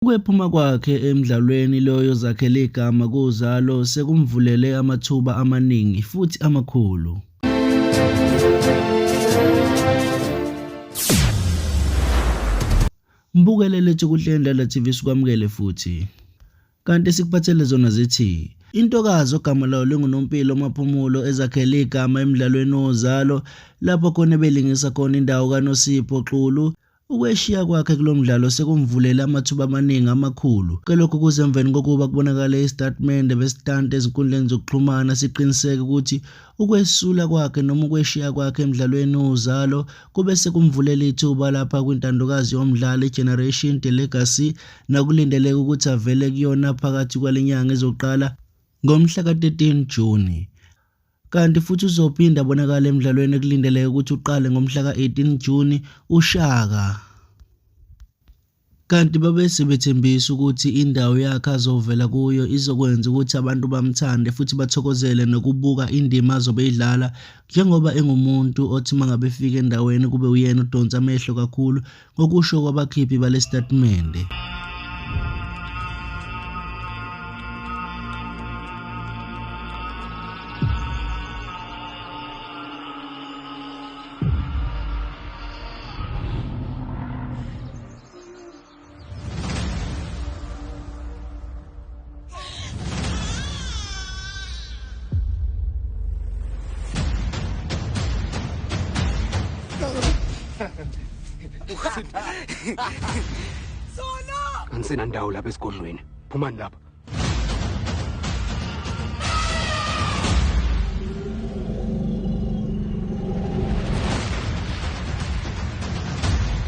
Ukwephuma kwakhe emdlalweni loyo zakhele igama kuZalo sekumvulele amathuba amaningi futhi amakhulu. Mbukele lethu kuhle TV sikwamukele futhi. Kanti sikuphathele zona zithi intokazi ogama layo linguNompilo Maphumulo ezakhele igama emdlalweni woZalo lapho khona ebelingisa khona indawo kaNosipho Xulu. Ukweshiya kwakhe kulo mdlalo sekumvulele amathuba amaningi amakhulu. Kelokhu kuze emveni kokuba kubonakale isitatimende besitante ezinkundleni zokuxhumana siqiniseka ukuthi ukwesula kwakhe noma ukweshiya kwakhe emdlalweni uZalo kube sekumvulela ithuba lapha kwintandokazi yomdlalo iGeneration The Legacy nakulindeleke ukuthi avele kuyona phakathi kwale nyanga ezoqala ngomhla ka-13 Juni. Kanti futhi uzophinda abonakale emdlalweni ekulindeleke ukuthi uqale ngomhla ka-18 Juni uShaka. Kanti babe sebethembisa ukuthi indawo yakhe azovela kuyo izokwenza ukuthi abantu bamthande futhi bathokozele nokubuka indima azobe eyidlala njengoba engumuntu othi mangabe efika endaweni kube uyena odonsa amehlo kakhulu ngokusho kwabakhiphi balesitatimende. Angisenandawo lapha esigodlweni. Phumani lapha.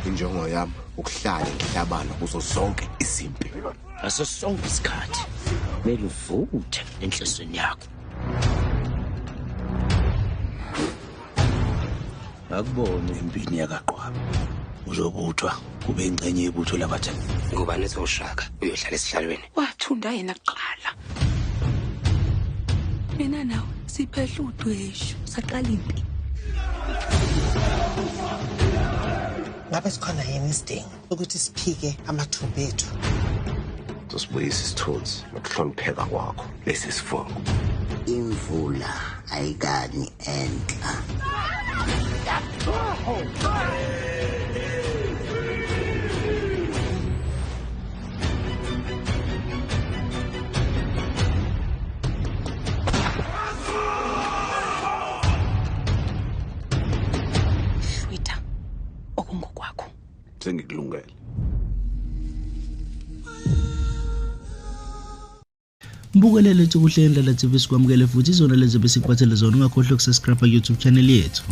Injongo yami ukuhlale ngihlabana kuzo zonke izimpi. Ngaso sonke isikhathi kumele uvuthe enhlizweni yakho. Akubona empini yakaqwaba. Uzobuthwa kube ingxenye yebutho labatheni. Ngubani ethi uShaka uyohlala esihlalweni? Wathunda yena kuqala. Mina nawe siphehla udweshu saqala impi. Ngabe sikhona yini isidingo ukuthi siphike amathumba ethu? Uzosibuyisa isithunzi nokuhlonipheka kwakho lesi sifungo. Imvula ayikani enhla. Shwitha okungokwakho. Sengikulungele. Mbukelele ukuthi kuhle indlela TV sikwamukele futhi izona lezi besikuphathele zona ungakhohlwa ukusubscribe ku YouTube channel yethu.